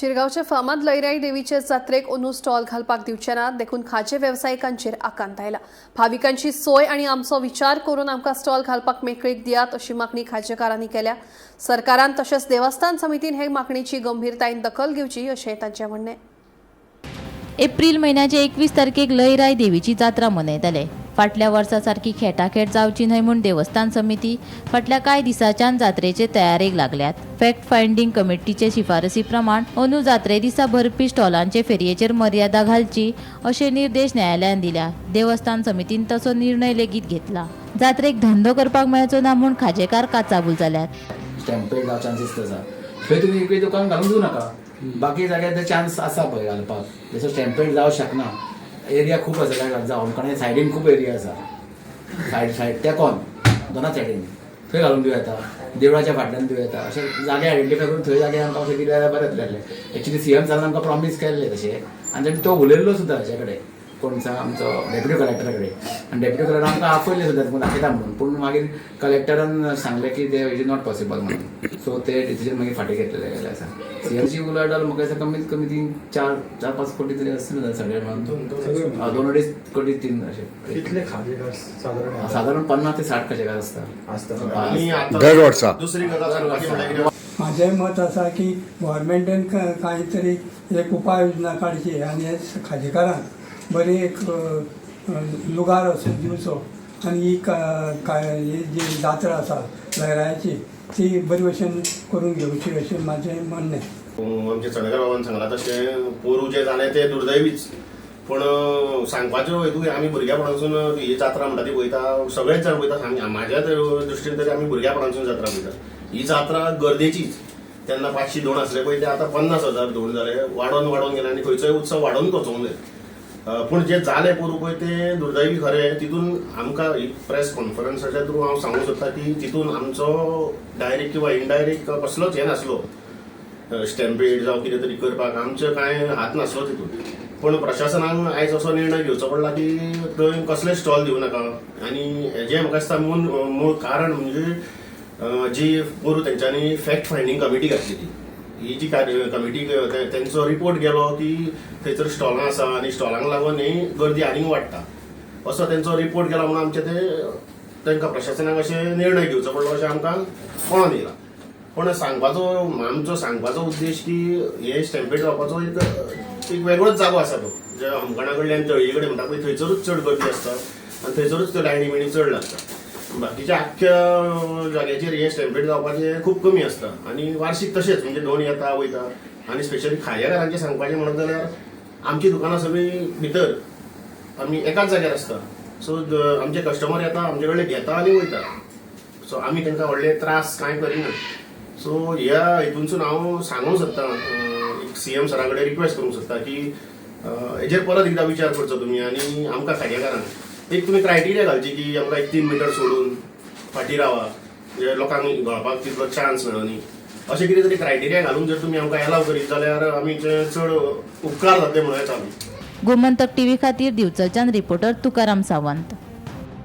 शिरगांवच्या फामाद लयराई देवीचे जात्रेक अंदू स्टॉल घालपाक दिवचे नात, देखून खाजे वेवसायिकांचेर आकांत आयला. भाविकांची सोय आनी आमचो विचार करून आमकां स्टॉल घालपाक मेकळीक दियात अशी मागणी खाजेकारांनी केल्या. सरकारान तशेंच देवस्थान समितीन हे मागणीची गंभीरतायेन दखल घेवची अशें तांचें म्हणणें. एप्रील म्हयन्याचे 21 तारखेक लयराय देवीची जात्रा मनयतले. फाटल्या वर्सा सारकी खेटाखेट जावची न्हय म्हूण देवस्थान समिती फाटल्या कांय दिसांच्यान जात्रेचे तयारेक लागल्यात. फॅक्ट फायंडींग कमिटीचे शिफारसी प्रमाण अंदू जात्रे दिसा भरपी स्टॉलांचे फेरयेचेर मर्यादा घालची अशे निर्देश न्यायालयान दिल्या. देवस्थान समितीन तसो निर्णय लेगीत घेतला. जात्रेक धंदो करपाक मेळचो ना म्हूण खाजेकार काचाबूल जाल्यात. स्टॅम्पेड जावं चान्सीस आसा, थंय तुमी एकूय दुकान घालून दिवं नाका. बाकी जाग्यार ते चान्स आसा पळय घालपाक, जसो स्टॅम्पेड जावं शकना. एरिया खूब आसा काय जावं, कारण सायडीन खूब एरिया आसा. सायड सायड तेकोन दोना सायडीन थंय घालून दिवं येता, देवळाच्या फाटल्यान दिवं येता. अशे जागे आयडेंटिफाय करून थंय जागे आमकां अशें दिले जाल्यार बरें जातलें. एक्चुली सीएम सरान आमकां प्रॉमीस केल्लें तशें आनी ताणें तो उलयल्लो सुद्दां हाचे कडेन, कोण सांग, आमचो डेप्युटी कलेक्टरा कडेन. आनी डेप्युटी कलेक्टर आमकां आपयलें सुद्दां तुमकां दाखयता म्हणून, पूण मागीर कलेक्टरान सांगलें की ते it is not possible म्हणून. सो ते डिसिजन मागीर फाटीं घेतलेले गेले आसा. सीएमसी उलयतालो, म्हाका दिसता कमीत कमी तीन चार, 4-5 कोटी तरी आसतले सगळे मेळून, 2.5 कोटी तीन अशे. कितले खाजेकार सादारण? साधारण 50 ते 60 खाजेकार आसता. आसता. आनी आतां दर वर्सा. दुसरी गजाल सांगपाची म्हणल्यार कितें? म्हाजें मत आसा की गव्हर्मेंटान कांय तरी एक उपाय योजना काडची आनी हे खाजेकारांक बरी एक लुगार असो दिवचो आनी ही ही जी जात्रा आसा लयरायाची ती बरी भशेन करून घेवची अशें म्हाजें म्हणणें. आमच्या चणकार बाबान सांगलां तशें पोरूं जें जालें तें दुर्दैवीच, पूण सांगपाच्यो हेतू आमी भुरग्यापणासून ही जात्रा म्हणटा ती वयता, सगळेच जाण वयता. म्हाज्या दृश्टीन तरी आमी भुरग्यापणासून जात्रा वयता. ही जात्रा गर्देचीच. तेन्ना 500 धोण आसले पळय, ते आतां 50,000 धोण जाले. वाडोवन वाडोवन गेले आनी खंयचोय उत्सव वाडोवन वचोंक जाय. पूण जें जालें पोरूं पळय तें दुर्दैवी खरें. तितून आमकां प्रेस कॉन्फरन्साच्या थ्रू हांव सांगूंक सोदता की तितून आमचो डायरेक्ट किंवा इनडायरेक्ट कसलोच हें नासलो, स्टॅम्पेड जावं कितें तरी करपाक आमचो कांय हात नासलो तितून. पूण प्रशासनान आयज असो निर्णय घेवचो पडला की थंय कसलेच स्टॉल दिवं नाका. आनी हेजें म्हाका दिसता मूळ मूळ कारण म्हणजे जी पोरूं तेंच्यांनी फॅक्ट फायंडींग कमिटी घातली ती ही जी कमिटी, तेंचो रिपोर्ट गेलो की थंयसर स्टॉलां आसा आनी स्टॉलांक लागून ही गर्दी आनीक वाडटा असो तेंचो रिपोर्ट गेला म्हणून आमचे ते तांकां प्रशासनाक अशें निर्णय घेवचो पडलो अशें आमकां कळोन येयलां. पण सांगपाचो आमचो सांगपाचो उद्देश की हे स्टॅम्पेड जावपाचो एक एक वेगळोच जागो आसा तो, जे होमखणा कडल्यान तळये कडेन म्हणटा पळय, थंयसरूच चड गर्दी आसता आनी थंयसरूच त्यो लायनी बिणी चड लागता. बाकीच्या आख्ख्या जाग्याचेर हे स्टॅम्पेड जावपाचें खूब कमी आसता आनी वार्षीक तशेंच म्हणजे धोण येता वयता. आनी स्पेशली खाजेकारांचें सांगपाचें म्हणत जाल्यार आमची दुकानां सगळीं भितर, आमी एकाच जाग्यार आसता. सो आमचे कस्टमर येता, आमचे कडले घेता आनी वयता. सो आमी तांकां व्हडले त्रास कांय करिना. सो ह्या हितूनसून हांव सांगूंक सोदतां, एक सीएम सरा कडेन रिक्वेस्ट करूंक सोदता की हेजेर परत एकदां विचार करचो तुमी आनी आमकां खाजेकारांक एक तुमी क्रायटेरिया घालची की आमकां एक 3 मिटर सोडून फाटीं रावा, म्हणजे लोकांक गळपाक तितलो चान्स मेळना. अशें कितें तरी क्रायटेरिया घालून जर तुमी आमकां एलाव करीत जाल्यार आमी चड उपकार जातले म्हणूं येता आमी. गोमंतक टीव्ही खातीर दिवचलच्यान रिपोर्टर तुकाराम सावंत.